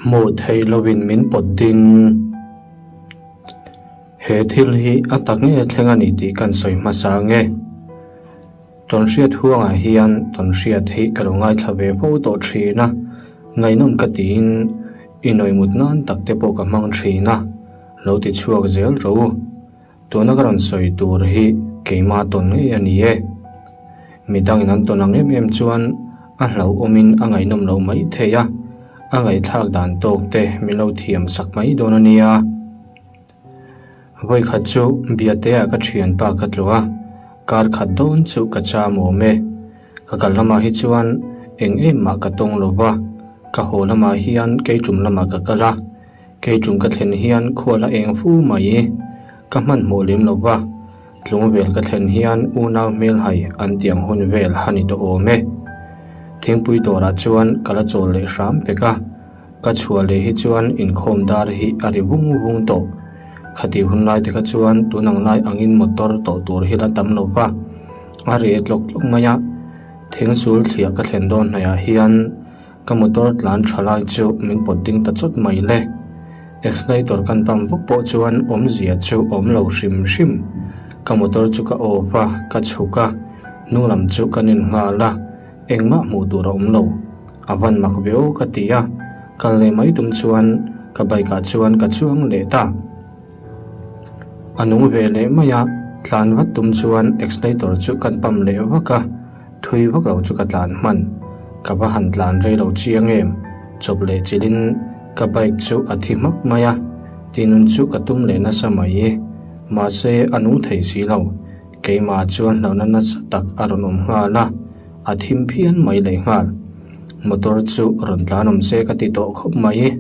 Hmuh theih lovin min pawt ding. He thil hi a tak nge thleng a ni tih kan sawi hmasa ang e. Tawnhriat huangah hian tawnhriat hi ka lo ngaithla ve fo tawh thin a, ngaihnawm ka tiin inawihmut nan tak te pawh ka hmang thin a, lo ti chhuak zel rawh u. Tuna ka rawn sawi tur hi keimah tawn ngei a ni e. Midangin an tawn ang em em chuan a hlauhawmin a ngaihnawm loh mai thei a, a ngaihthlak dan tawk te min lo thiam sak mai dawn a nia. Vawikhat chu Biatea ka thianpa ka tlu a, kar khat dawn chu ka cham awm e. Ka kal lamah hi chuan eng em mah ka tawng lo va, ka haw lamah hian keitum lamah ka kal a, Kei tum ka thlen hian khual a eng fu mai. Ka hmanhmawh lem lo va, tlung vel ka thlen hian unau hmelhai an tiang hun vel a ni tawh awm e. Thingpui dawrah chuan ka la chawl leh hram pek a, ka chhuah leh hi chuan inkhawm dar hi a ri vung vung tawh. Khati hun lai te kha chuan tun ang lai angin motor tawh tur hi la tam lo va, a ri tlawk tlawk mai a. Thingsul thliah ka thlen dawn hnaihah hian Ka motor tlan tha lai chu min pawt ding ta chawt mai le. Accelerator kan pump vak pawh chuan awmzia chu awm lo hrim hrim. Ka motor chu ka off a, ka chhuk a, hnung lam chu ka nen nghal a, engmah hmuh tur a awm lo. A van mak ve aw ka ti a, kal leh mai tum chuan ka bike ah chuan ka chuang leh ta. A nung ve leh mai a, tlan vat tum chuan accelerator chu kan pump leh vak a. Thui vak lo chu ka tlan hman. Ka va han tlan rei lo chiang em? Chawp leh chilhin ka bike chu a thi hmak mai a, tinun chu ka tum leh nasa mai. Mahse a nung thei si lo. Keimah chuan hlauhna nasa tak a rawn awm nghal a, a thim phian mai leh nghal. Motor chu rawn tlan awm se ka ti tawh khawp mai.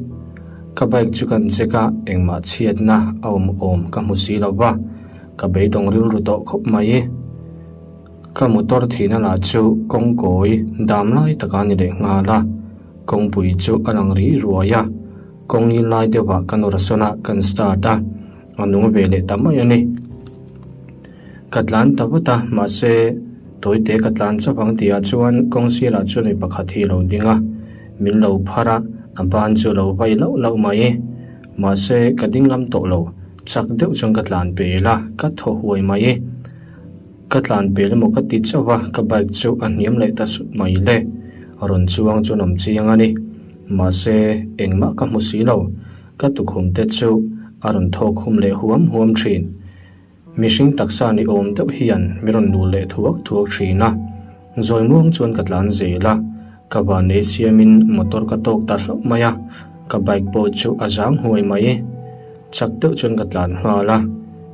Ka bike chu kan check a, engmah chhiatna a awm awm ka hmu si lo va, ka beidawng rilru tawh khawp mai. Ka motor thihna lah chu kawngkawi dam lai taka ni leh nghal a, kawngpui chu a lang ri ruai a, kawng in lai deuhah ka nawr sawn a, kan start a, a nung ve leh ta mai a ni. Ka tlan ta vat a, mahse tawite ka tlan chauh ang tihah chuan kawng sirah chuan mi pakhat hi a lo ding a, min lo phar a, a ban chu a lo vai lauh lauh mai. Mahse ka ding ngam tawh lo, chak deuh chuan ka tlan pel a, ka thaw huai mai. Ka tlan pel emaw ka ti chauh a, ka bike chu a hniam leh ta sut mai le. Rawn chuang chu an awm chiang a ni. Mahse, engmah ka hmu si lo. Ka tukhum te chu a rawn thawk hum leh huam huam thin. Mihring taksa ni awm deuh hian mi rawn luh leh thuak thuak thin a. Zawi muang chuan ka tlan zel a, ka van ei siamin motor ka tawk ta hlauh mai a, ka bike pawh chu a zang huai mai. Chak deuh chuan ka tlan nghal a,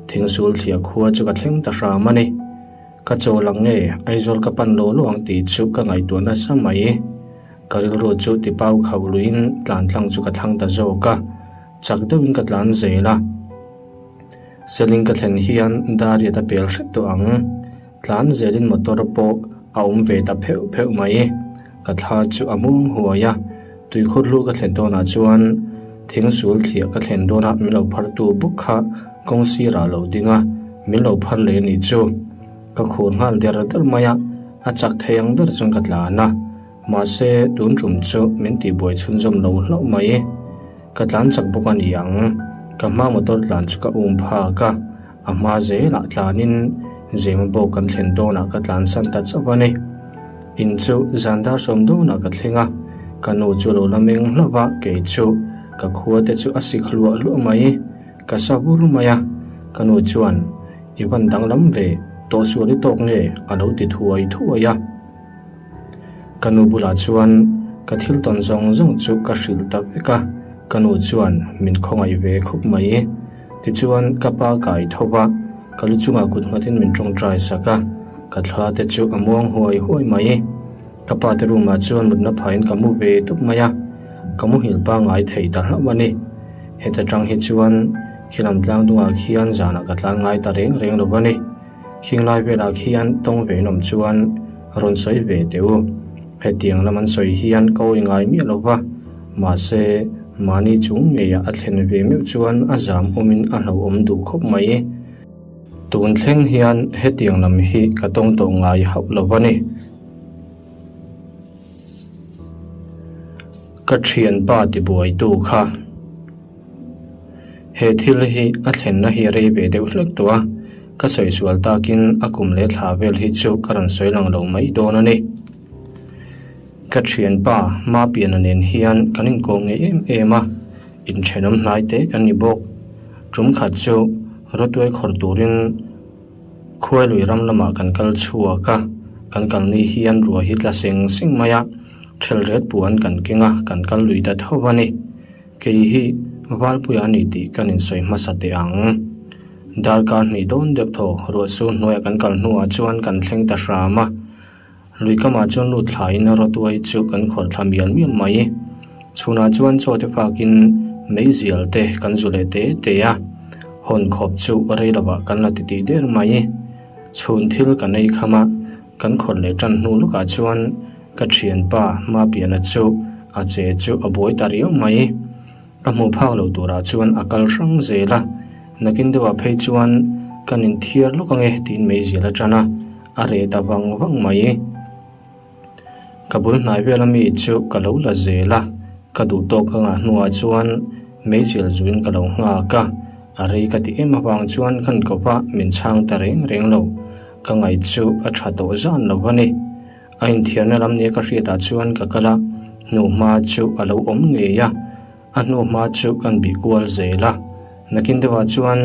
thingsul thliah khua chu ka thleng ta hram a ni. Ka chawl ang nge Aizawl ka pan lo lo ang tih chu ka ngaihtuah nasa mai. Ka rilru chu tipau khauh luiin tlan tlang chu ka thlang ta zawk a, chak deuhin ka tlan zel a. Seling ka thlen hian Dariat a pel hret tawh ang. Tlan zelin motor pawh a awm ve ta pheuh pheuh mai. Ka thla chu a mung huai a, tuikhur lu ka thlen dawnah chuan thingsul thliah ka thlen dawnah min lo phartu bawk kha kawng sirah a lo ding a, min lo phar leh a nih chu. Ka khur nghal der der mai a, a chak thei ang ber chuan ka tlan a, mahse tun tum chu min tihbuai chhunzawm lo hlauh mai. Ka tlan chak bawk a ni ang, ka hma motor tlan chu ka um phak a. A hma zelah tlanin Zema bawk kan thlen dawnah ka tlansan ta chauh a ni. In chu zan dar sawm dawnah ka thleng a, ka nu chu lo la meng hlauh va, kei chu ka khua te chu a sik hluah hluah mai, ka sa vur mai a. Ka nu chuan, I van danglam ve, tawhsual i tawk nge? a lo ti thuai thuai a. Ka nu bulah chuan ka thil tawn zawng zawng chu ka hrilh ta vek a, ka nu chuan min khawngaih ve khawp mai. Tichuan ka pa kai tho va, ka lu chungah kut nghatin min tawngtai sak a, ka thla te chu a muang huai huai mai. Ka pa te room ah chuan mutna phahin ka mu ve tawp mai a, ka muhil pangngai thei ta hlauh a ni. Heta tang hi chuan khilam tlang dungah khian zanah ka tlan ngai ta reng reng lo a ni. Khing lai velah khian tawng ve nawm chuan rawn sawi ve teh u. Hetiang lam an sawi hian ka awi ngai miah lo va, mahse mahni chung ngeiah a thlen ve meuh chuan a zam awmin a hlauhawm duh khawp mai. Tun thleng hian hetiang lam hi ka tawng tawh ngai hauh lo va ni. Ka thianpa tibuaitu kha. He thil hi a thlenna hi rei ve deuh hlek tawh a, ka sawi sual takin a kum leh thla vel hi chu ka rawn sawi lang lo mai dawn a ni. Ka thianpa Mapiana nen hian kan inkawm ngei em em a, inthenawm hnai te kan ni bawk. Tum khat chu rawtuai khawrh turin Khuailui ram lamah kan kal chhuak a, kan kal ni hian ruah hi tla seng seng mai a, thelret puan kan keng a, kan kal lui ta tho a ni. Kei hi Valpuia a ni tih kan insawi hmasa teh ang. Darkar hnih dawn deuh thaw ruah sur hnuaiah kan kal hnuah chuan kan thleng ta hram a. Lui kamah chuan lut thlaiin rawtuai chu kan khawrh thla mial mial mai. Chhunah chuan chaw te fakin meizial te kan zu leh te te a, hawn khawp chu rei lovah kan la titih der mai. Chhun thil kan ei kham a, kan khawrh leh tan hnu lawkah chuan ka thianpa Mapiana chu a che chu a buai ta riau mai. Ka hmuh phak loh turah chuan a kal hrang zel a, nakin deuhah phei chuan kan inthiar lawk ange tiin meizial a tan a, a reh ta vang vang mai. Ka bul hnai vel ami chu ka lo la zel a, ka duh tawk ka ngah hnuah chuan meizial zuin ka lo nghak a, a rei ka ti em avang chuan kan kawp a min chhang ta reng reng lo, ka ngaih chu a tha tawh zan lo a ni. A inthiarna lam nia ka hriatah chuan ka kal a, hnuhma chu a lo awm ngei a, a hnuhma chu kan bih kual zel a. Nakin deuhah chuan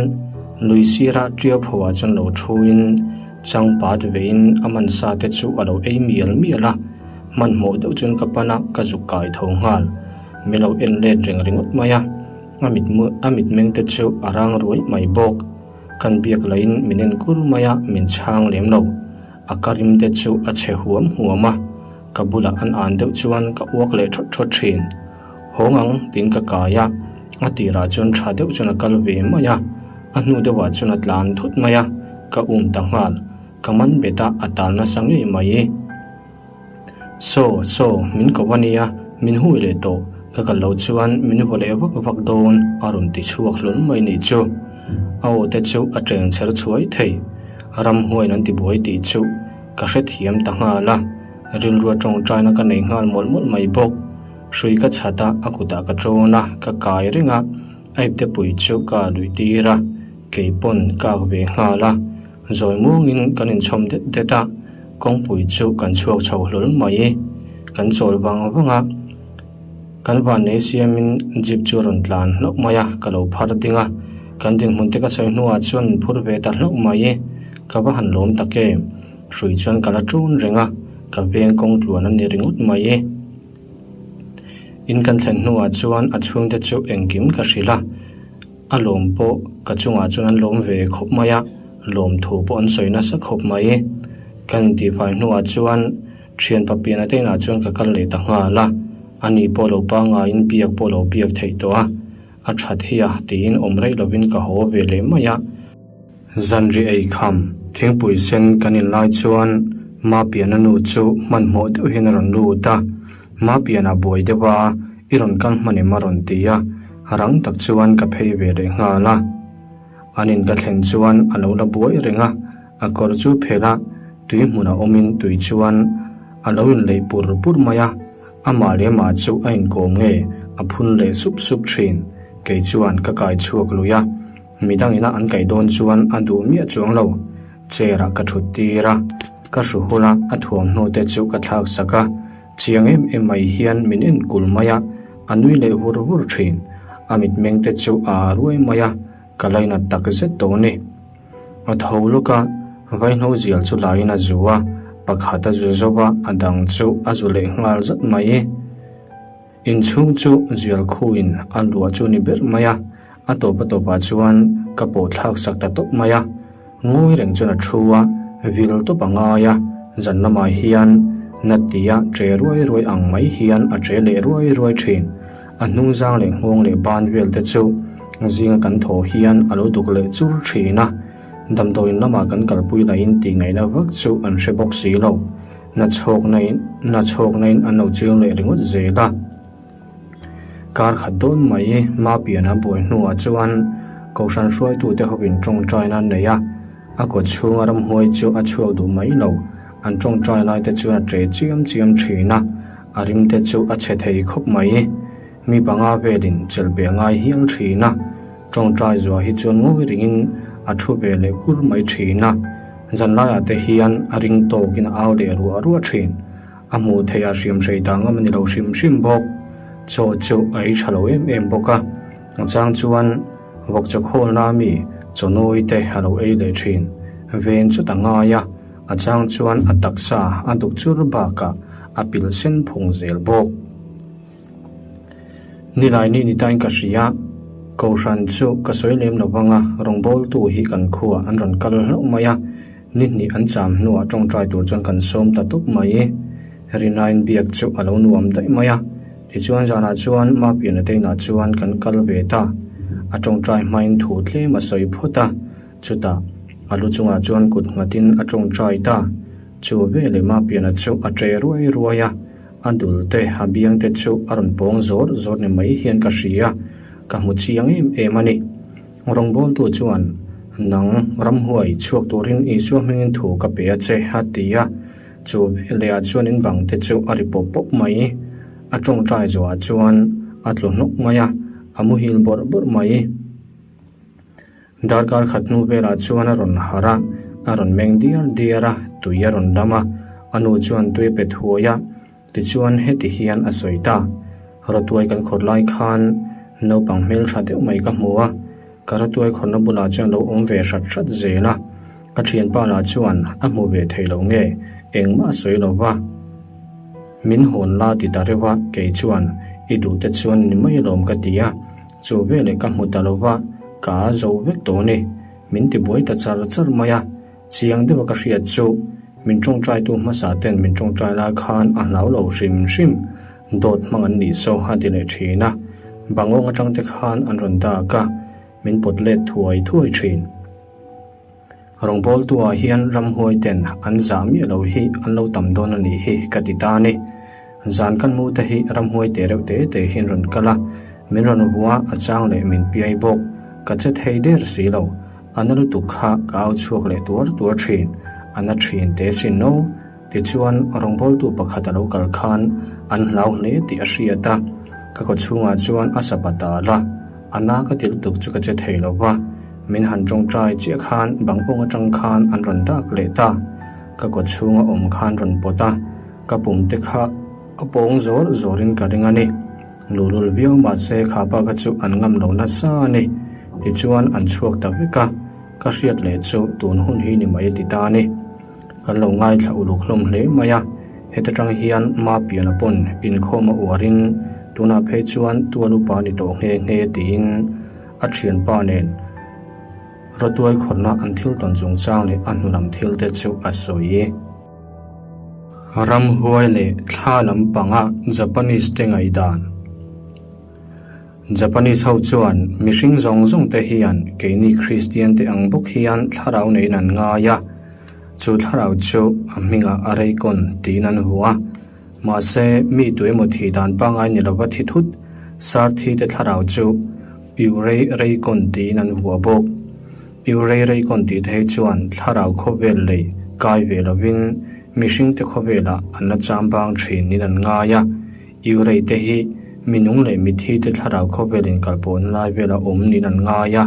lui sira ṭiau phoah chuan lo thuin changpat veiin a man sa te chu a lo ei mial mial a, hmanhmawh deuh chuan ka pan a, ka zuk kai tho nghal. Min lo en let reng ringawt mai a, a mitmu a mitmeng te chu a rang ruai mai bawk. Kan biak lahin min en kur mai a, min chhang lem lo. A ka rim te chu a chhe huam huam a, ka bulah an an deuh chuan ka uak leh thawt thawt thin. Hawng ang tiin ka kai a, a tirah chuan tha deuh chuan a kal ve mai a, a hnu deuhah chuan a tlan thut mai a, ka um ta nghal, ka man bet a, a tal nasa ngei mai. Saw, saw, min ko a nia, min hui leh tawh, ka kal loh chuan min vaw leh vak vak dawn, a rawn ti chhuak hlawl mai nih chu. A aw te chu a teng chher chhuai thei. Ramhuaiin an ti buai tih chu ka hrethiam ta nghal a, rilrua tawngtaina ka nei nghal mawlh mawlh mai bawk. Hrui ka chhat a, a kutah ka tawn a, ka kai reng a, a ipte pui chu ka luih tir a, kei pawn ka ak ve nghal a. Zawi muangin kan inchhawm det det a, kawngpui chu kan chhuak chho hlawl mai. Kan chawl vang vang a, kan vannei siamin jeep chu a rawn tlan hlauh mai a, ka lo phar ding a. Kan dinhmun te ka sawi hnuah chuan min phur ve ta hlauh mai. Ka va han lawm tak em? Hrui chuan ka la ṭun reng a, ka veng kawng tluan a ni ringawt mai. In kan thlen hnuah chuan a chhungte chu engkim ka hrilh a. A lawm pawh ka chungah chuan an lawm ve khawp mai a, lawmthu pawh an sawi nasa khawp mai. Ka intihfai hnuah chuan thian papiana te inah chuan ka kal leh ta nghal a, ani pawh lo pangaiin biak pawh lo biak theih tawh a, a that hi a tiin awm rei lovin ka haw ve leh mai a. Zanri ei kham thingpui sen kan in lai chuan Mapiana nu chu hmanhmawh deuh hian a rawn lut a, Mapiana buai deuh a, i rawn kal hman em a rawn ti a, rang tak chuan ka phei ve leh nghal a. An in ka thlen chuan a lo la buai reng a, a kawr chu phelh a, tui hmunah awmin tui chuan a lo inleih pur pur mai a, amah leh amah chu a inkawm nge a phun leh sup sup thin, kei chuan ka kai chhuak lui a. Midang ina an kaih dawn chuan a duh miah chuang lo. Chair ah ka thut tir a, ka hru hul a, a thuamhnaw te chu ka thlak sak a. Chiang em em mai hian min en kul mai a, a nui leh vur vur thin. A mitmeng te chu a aa ruai mai a, ka lainat tak zet tawh ni. A tho lawk a, vaihno zial chu laiin a zu a, pakhat a zu zo a, a dang chu a zu leh nghal zat mai. Inchhung chu zial khuin a luah chu ni ber mai a, a tawp a tawpah chuan ka pawh thlak sak ta tawp mai a. Ngawi reng chuan a thu a, vil tawp a ngai a, zan lamah hian na tia che ruai ruai ang mai hian a che leh ruai ruai thin. A hnungzang leh nghawng leh ban vel te chu zinga kan thaw hian a lo duk leh chur thin a, damdawiin lamah kan kalpui lahin tihngaihna vak chu an hre bawk si lo. Na chhawkna in na chhawkna in an lo chiang leh ringawt zel a. Kar khat dawn mai Mapiana buai hnuah chuan Kohhran hruaitute hovin tawngtaina an nei a, a kawt chhunga ramhuai chu a chhuak duh mai lo. An tawngtai lai te chuan a ṭe chiam chiam thin a. A rim te chu a chhe thei khawp mai. Mi panga velin chelh beh ngai hial thin a, tawngtai zuah hi chuan ngawi ringin a thu ve leh kur mai thin a. Zanlaiah te hian a ring tawkin a au leh ruah ruah thin. A hmuh theih ah hriam hrei ta ngam a ni lo hrim hrim bawk. Chaw chu a ei tha lo em em bawk a, a chang chuan vawk chaw khawlna mi chaw nawi te a lo ei leh thin. Ven chu ta ngai a, a chang chuan a taksa a duk chur bakah a pilh sen phung zel bawk. Nilai ni ni tain ka hria, Kohhran chu ka sawi lem lo vang a, rawngbawltu hi kan khuah an rawn kal hlauh mai a, ni hnih an cham hnuah tawngtai tur chuan kan sawm ta tawp mai. Rinain biak chu a lo nuam daih mai a, tichuan zanah chuan Mapiana te inah chuan kan kal ve ta. A tawngtai hmain thu tlem a sawi phawt a, chutah a lu chungah chuan kut nghatin a tawngtai ta. Chu veleh Mapiana chu a ṭe ruai ruai a. A dul te, a biang te chu a rawn pawng zawr zawr ni mai hian ka hria, ka hmu chiang em em a ni. Rawngbawltu chuan, Nang, ramhuai, chhuak turin Isua hmingin thu ka pe a che, a ti a. Chu velehah chuan in bang te chu a ri pawp pawp mai. A tawngtai zawhah chuan a tlu hnawk mai a, a muhil bawrh bawrh mai. Darkar khat hnu velah chuan a rawn harh a, a rawn meng diar diar a, tui a rawn dam a, a nu chuan tui a pe thuai a, tichuan heti hian a sawi ta, Rawtuai kan khawrh lai khan naupang hmeltha deuh mai ka hmu a, ka rawtuai khawrhna bulah chuan lo awm ve hrat hrat zel a, ka thianpa lah chuan a hmu ve thei lo nge engmah a sawi lo va, min hawn la ti ta reuh a, kei chuan i duh te chuan ni mai alawm ka ti a. Chu veleh ka hmu ta lo va, ka a zo vek tawh a ni. Min ti buai ta char char mai a, chiang deuha ka hriat chu min tawngtaitu hmasa ten min tawngtai lai khan a hlau lo hrim hrim. Dawt hmang an nih saw a ti leh thin a, bangawng atang te khan an rawn dak a, min pawt let thuai thuai thin. Rawngbawltu-ah hian ramhuai ten an zah miah lo hi an lo tam dawn a nih hi ka ti ta a ni. Zan kan mu te hi ramhuai te reuh te te hian rawn kal a, min rawn vua a chang leh min piai bawk. Ka che thei der si lo. A na lutuk kha ka au chhuak leh tuar tuar thin. A na thin te sin no. Tichuan rawngbawltu pakhat a lo kal khan an hlau hle tih a hriat a, ka kawchhungah chuan a sapa tal a. A na ka ti lutuk chu ka che thei lo va, min han tawngtai chiah khan bang awng atang khan an rawn dak leh ta. Ka kaw chhunga awm khan rawn pawt a, ka pum te kha a pawng zawr zawrin ka ring a ni. Luhlul viau mahse kha pa kha chu an ngam lo nasa a ni. Tichuan an chhuak ta vek a, ka hriat leh chu tun hun hi ni mai a ti ta a ni. Kan lo ngaithla uluk hlawm hle mai a, heta tang hian Mapiana pawn inkhawm a uarin tunah phei chuan tual upa ni tawh nghe nghe tiin a thianpa nen rawtuai khawrhna an thil tawn chungchang leh a hnu lam thil te chu a sawi. Ramhuai leh thla lampanga Japanese te ngaihdan. Japanese ho chuan mihring zawng zawng te hian keini Kristian te ang bawk hian thlarau neiin an ngai a, chu thlarau chu a hmingah a reikawn tiin an hu a. Mahse, mi tu emaw thih dan pangngai ni lova thi thut, sar thi te thlarau chu Yurei reikawn tiin an hu a bawk. Yurei reikawn tih te hi chuan thlarau khawvel lei kai ve lovin mihring te khawvelah an la chambang thin niin an ngai a. Yurei te hi mi nung leh mithi te thlarau khawvel inkalpawhna lai vela awm niin an ngai a.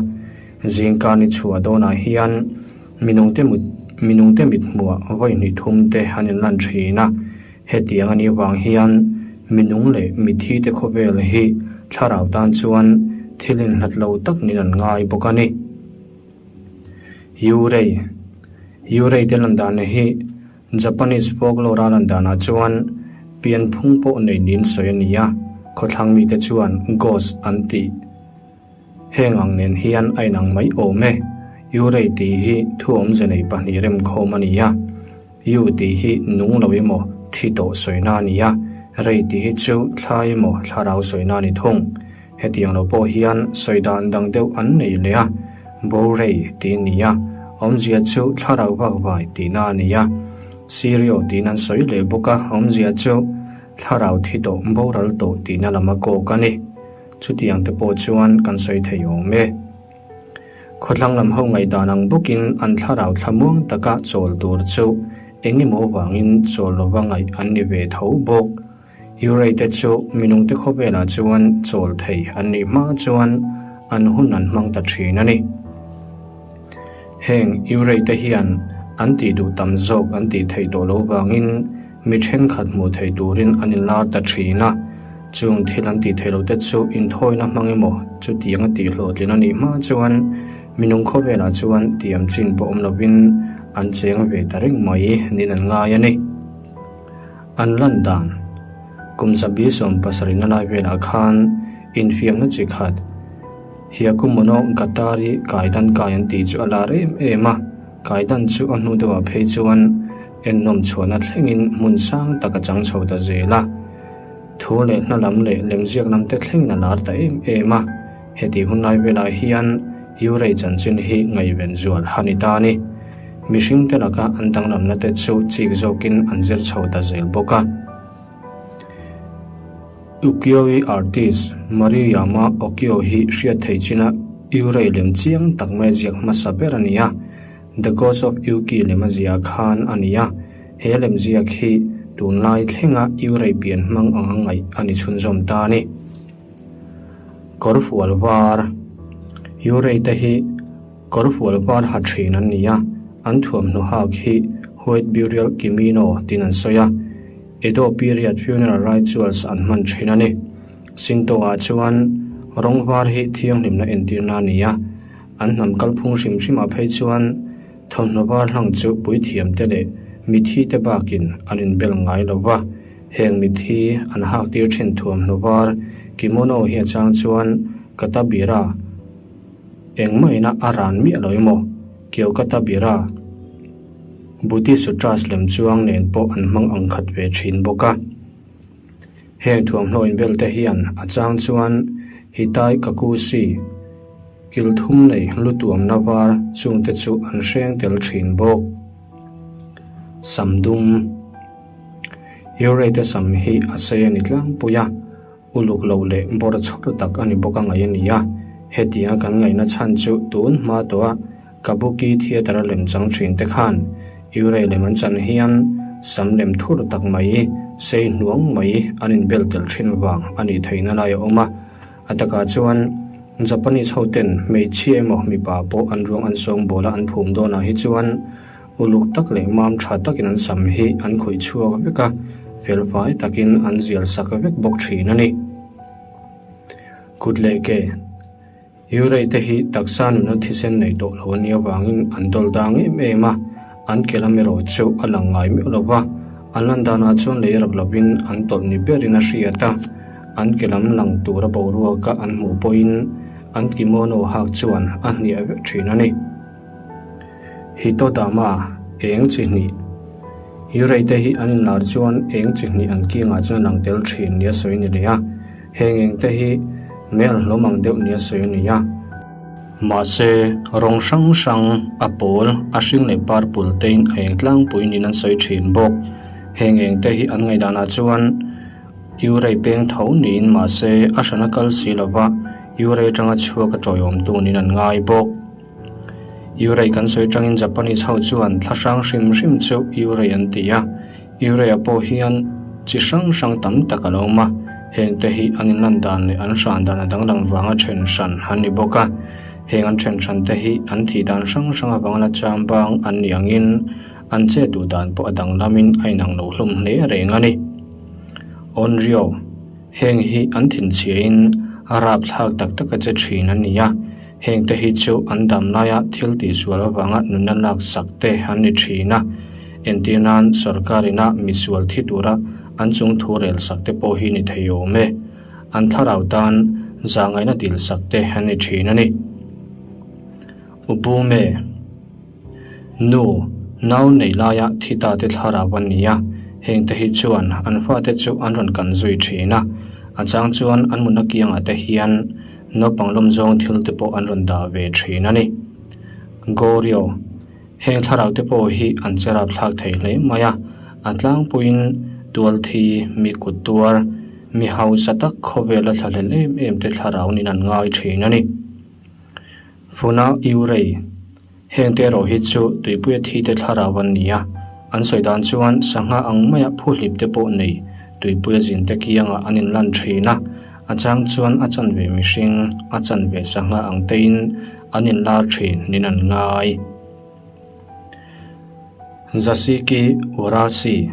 Zingkar ni chhuah dawnah hian mi nungte mut mi nungte mithmuah vawi hnih thum te an inlan thin a. Hetiang a nih vang hian mi nung leh mithi te khawvel hi thlarau tan chuan thil inhlat lo tak niin an ngai bawk a ni. Yurei Yurei te lan dan hi Japanese folklore a lan danah chuan pianphung pawh nei niin sawi a ni a, khawthlang mite chuan ghost an tih. Heng ang nen hian a inang mai awm e. Yurei tih hi thu awmze nei pahnih remkhawm a ni a. Yu tih hi nung lo emaw thi tawh sawina a ni a, rei tih hi chu thla emaw thlarau sawina a ni thung. Hetiang lo pawh hian sawi dan dang deuh an nei leh a, Borei tih a ni a, awmzia chu thlarau vak vai tihna a ni a. Sirio tiin an sawi leh bawk a, awmzia chu thlarau thi tawh boral tawh tihna lam a kawk a ni. Chutiang te pawh chuan kan sawi thei awm e. Khawthlang lam ho ngaihdan ang bawkin an thlarau thlamuang taka chawl tur chu eng emaw vangin chawl lova ngaih an ni ve tho bawk. Yurei te chu minungte khawvelah chuan chawl thei an nih hma chuan an hun an hmang ta thin a ni. Heng Yurei te hian an tih duh tam zawk an tih theih tawh loh vangin mi thenkhat hmuh theih turin an inlar ta thin a. Chung thil an tih theih loh te chu inthawina hmang emaw chutiang a tih hlawhtlin a nih hma chuan minung khawvelah chuan tiam chin pawh awm lovin an cheng ve ta reng mai niin an ngai a ni. An lan dan kum zabi 70 na lai velah khan infiamna chi khat Hiakumonogatari kaidan kai an tih chu a lar em em a, kaidan chu a hnu deuhah phei chuan ennawm chhuahna thlengin hmun sang tak a chang chho ta zel a. Thu leh hna lam leh lemziak lam te thlengin a lar ta em em a, hetih hun lai velah hian Yurei chanchin hi ngaihven zual a ni ta a ni. Mihring te laka an danglamna te chu chik zawkin an zir chho ta zel bawk a. Ukiyo-i artist Maruyama Okyo hi hriat theih china Yurei lem chiang tak mai ziak hmasa ber a ni a. The Ghost of Yuki lem a ziah khan a ni a, he lemziak hi tunlai thlenga Yurei pian hmang ang a ngaih a ni chhunzawm ta a ni. Kawrfual var Yurei te hi kawrfual var ha thin an ni a, an thuamhnaw hak hi White Burial Kimino tiin an sawi a, Edo period funeral rituals an hman thin a ni. Shinto ah chuan rawng var hi thianghlimna entirna a ni a. An hnam kalphung hrim hrimah phei chuan thawmhnaw var hlang chu puithiamte leh mitthite bakin an inbel ngai lo va, heng mitthi an haktir thin thuamhnaw var kimono hi a chang chuan katabira engmahina a ran miah lo emaw kyokatabira Buddhist sutras lem chuang nen pawh an hmang ang khat ve thin bawk a. Heng thuamhnaw inbel te hian a chang chuan Hitai Kakushi kil thum nei lutuamna var chungte chu an hreng tel thin bawk. Sam dum Yurei te sam hi a sei a ni tlangpui a, uluk lo leh bawr chhawr tak a ni bawk a ngaih a ni a, hetianga kan ngaihna chhan chu tun hma tawh a Kabuki Theatre a lem chang thin te khan Yurei lem an chan hian sam lem thur tak mai, sei hnuang mai an inbel tel thin vang a nih theihna lai a awm a. A takah chuan Japanese ho ten hmeichhia emaw mipa pawh an ruang an sawngbawl a an phum dawnah hi chuan uluk tak leh mam tha takin an sam hi an khawih chhuak vek a, felfai takin an zial sak vek bawk thin a ni. Kut leh ke. Yurei te hi taksa nuna thisen nei tawh lo a nih avangin an dawl dang em em a, an ke lam erawh chu a lang ngai meuh lo va, an lan danah chuan lei rap lovin an tawlh ni berin a hriat a, an ke lam lang tura boruaka an hmuh pawhin an kimono hak chuan a hniah vek thin a ni. Hitodama, eng chi hnih. Yurei te hi an inlar chuan eng chi hnih an kiangah chuan a lang tel thin nia sawi a ni leh a. Heng eng te hi mel hlawm ang deuh nia sawi a ni a. Mahse, rawng hrang hrang, a pawl, a hring leh purple tein a eng tlangpui niin an sawi thin bawk. Heng eng te hi an ngaihdanah chuan Yurei peng tho niin mahse a hran a kal si lova Yurei atanga chhuak a tawiawmtu niin an ngai bawk. Yurei kan sawi tangin Japanese ho chuan thla hrang hrim hrim chu Yurei an ti a. Yurei-ah pawh hian chi hrang hrang tam tak a lo awm a, heng te hi an inlan dan leh an hran dan a danglam vanga then hran an ni bawk a. Heng an then hran te hi an thih dan hrang hrang avanga la cham bang an nih angin an chet duh dan pawh a danglamin a inang lo hlawm hle reng a ni. Onryo. Heng hi an thinchhiain a rapthlak tak tak a che thin a ni a, heng te hi chu an dam laia thil tihsual avanga nunna lak sak te an ni thin a, entir nan sorkar ina misual thi tura an chung thu rel sak te pawh hi ni thei awm e, an thlarau tan zahngaihna dil sak te an ni thin a ni. Ubume. Nu, nau nei laia thi ta te thlarau an ni a, heng te hi chuan an fate chu an rawn kan zui thin a, a chang chuan an mutna kiangah te hian naupang lawm zawng thil te pawh an rawn dah ve thin a ni. Goryeo, Heng thlarau te pawh hi an che rapthlak thei hle mai a, a tlangpuiin tualthi, mi kut tuar, mi hausa tak khawvela thlahlel em em te thlarau niin an ngai thin a ni. Funa Iurei, Heng te erawh hi chu tuipuia thi te thlarau an ni a, an sawi dan chuan sangha ang maia phuhlip te pawh nei. Tuipuia zinte kiangah an inlan thin a, a chang chuan a chanve mihring, a chanve sangha ang tein an inlar thin niin an ngai. Zasiki Warashi,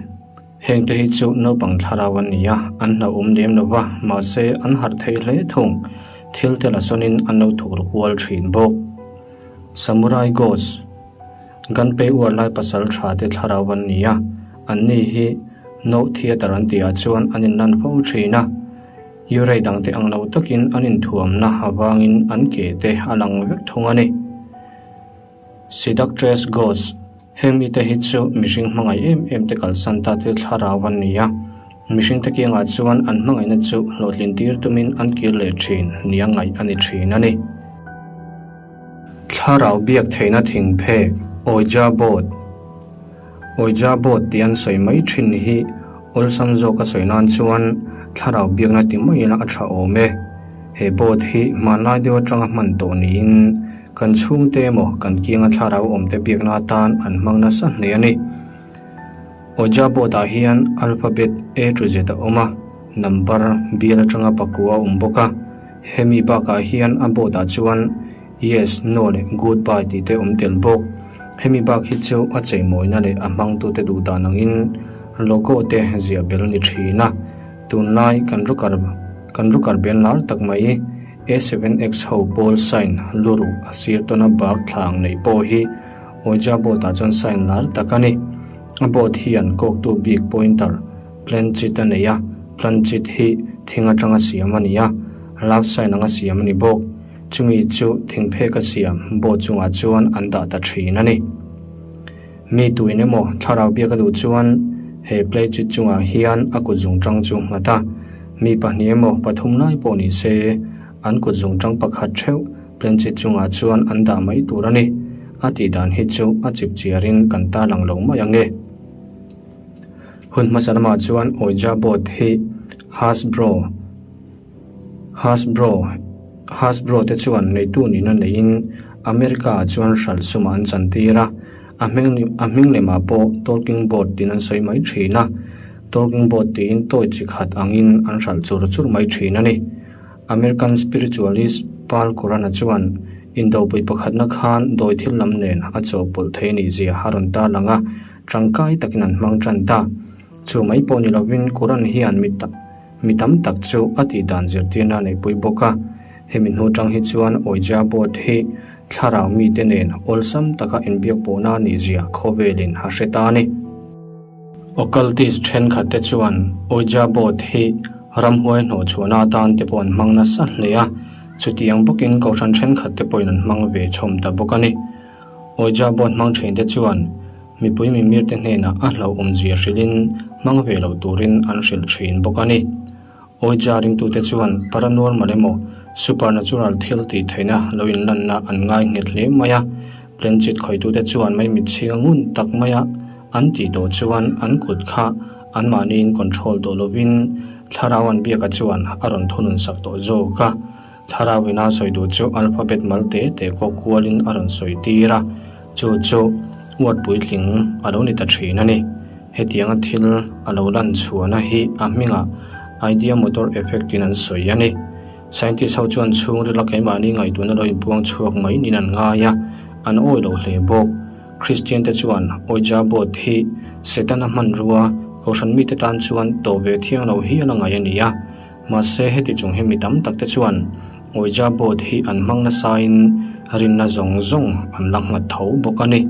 Hengte hi chu naupang thlarau an ni a, an hlauhawm lem lo va, mahse an harh thei hle thung. Thil te la sawnin an lo thuk ru kual thin bawk. Samurai Ghost, Gunpei uar lai pasal tha te thlarau an ni a, anni hi Noh Theatre an tihah chuan an inlan fo thin a. Yurei dangte ang lo takin an inthuamna avangin an ke te a lang vek thung a ni. Seductress Ghost, Heng mite hi chu mihring hmangaih em em te kalsan ta te thlarau an ni a, mihring te kiangah chuan an hmangaihna chu hlawhtlin tir tumin an kir leh thin nia ngaih a ni thin a ni. Thlarau biak theihna thing phek, Ouija board, Ouija board tih an sawi mai thin hi awlsam zawka sawi nan chuan thlarau biakna ti mai ila a tha awm e. He board hi hmanlai deuh atanga hman tawh niin Kan chhungte emaw kan kianga thlarau awmte biakna atan an hmang nasa hle a ni. Ouija board ah hian alphabet A to Z a awm a, number bial atanga pakua a awm bawk a. Hemi bakah hian a board ah chuan Yes, No leh Goodbye tih te awm tel bawk. Hemi bak hi chu a cheimawina leh a hmangtute duh dan angin logo te ziah bel a ni thin a. Tunlai kan rukar kan rukar bel lar tak mai. A seven X ho pawl sign lu ruh a sir tawna bag thlang neih pawh hi Ouija board ah chuan sign lar tak a ni. A board hian kawktu bik pointer planchit a nei a, planchit hi thing atanga siam a ni a, love sign anga siam a ni bawk. Chumi chu thingphek a siam board chungah chuan an dah ta thin a ni. Mi tuin emaw thlarau biak a duh chuan he playchit chungah hian a kut zungtang chu nghat a, mi pahnih emaw pathum lai pawh ni se an kut zungtang pakhat theuh playchit chungah chuan an dah mai tur a ni. A tih dan hi chu a chip chiarin kan ta lang lo mai ang e. Hun hmasa lamah chuan Ouija board hi Hasbro. Hasbro Hasbro te chuan neitu nihna neiin America ah chuan hralh sumah an chantir a, a hming a hming lemah pawh Talking Board tiin an sawi mai thin a, Talking Board tiin toy chi khat angin an hralh chur chur mai thin a ni. American spiritualist Paul Curran-a chuan indopui pakhatna khan dawi thil lam nen a chawhpawlh thei a nih zia a rawn tarlang a, tangkai takin an hmang tan ta. Chu mai pawh ni lovin Curran hian mi Mi tam tak chu a tih dan zirtirna a neihpui bawk a, hemi hnu tang hi chuan Ouija board hi thlarau mite nen awlsam taka inbiak pawhna a nih zia khawvelin a hre ta a ni. Occultist thenkhat te chuan Ouija board hi ramhuai hnawhchhuahna atan te pawh an hmang nasa hle a, chutiang bawkin kohhran thenkhat te pawhin an hmang ve chhawm ta bawk a ni. Ouija board hmang thin te chuan Mipui mimirte hnenah a hlauhawmzia hrilhin hmang ve lo turin an hrilh thin bawk a ni. Ouija ringtute chuan paranormal emaw supernatural thil tih theihna lo inlanna an ngai nghet hle mai a, plenchit khawitute chuan maimitchhinga ngun tak maia an tih tawh chuan an kut kha anmahniin control tawh lovin thlarau an biaka chuan a rawn thunun sak tawh zawk a. Thlarau ina sawi duh chu alphabet mal te te kawk kualin a rawn sawi tir a, chu chu uat puitling a lo ni ta thin a ni. Hetianga thil a lo lan chhuahna hi a hmingah idea motor effect in an sawi a ni. Scientist ho chuan chhungrila keimahni ngaihtuahna lo inpuang chhuak mai niin an ngai a, an awi lo hle bawk. Kristian te chuan Ouija board hi Setana hmanrua kohhran mite tan chuan tawh ve thiang lo hial a ngaih a ni a. Mahse, heti chung hi mi tam tak te chuan Ouija board hi an hmang nasain rinna zawng zawng an la nghat tho bawk a ni.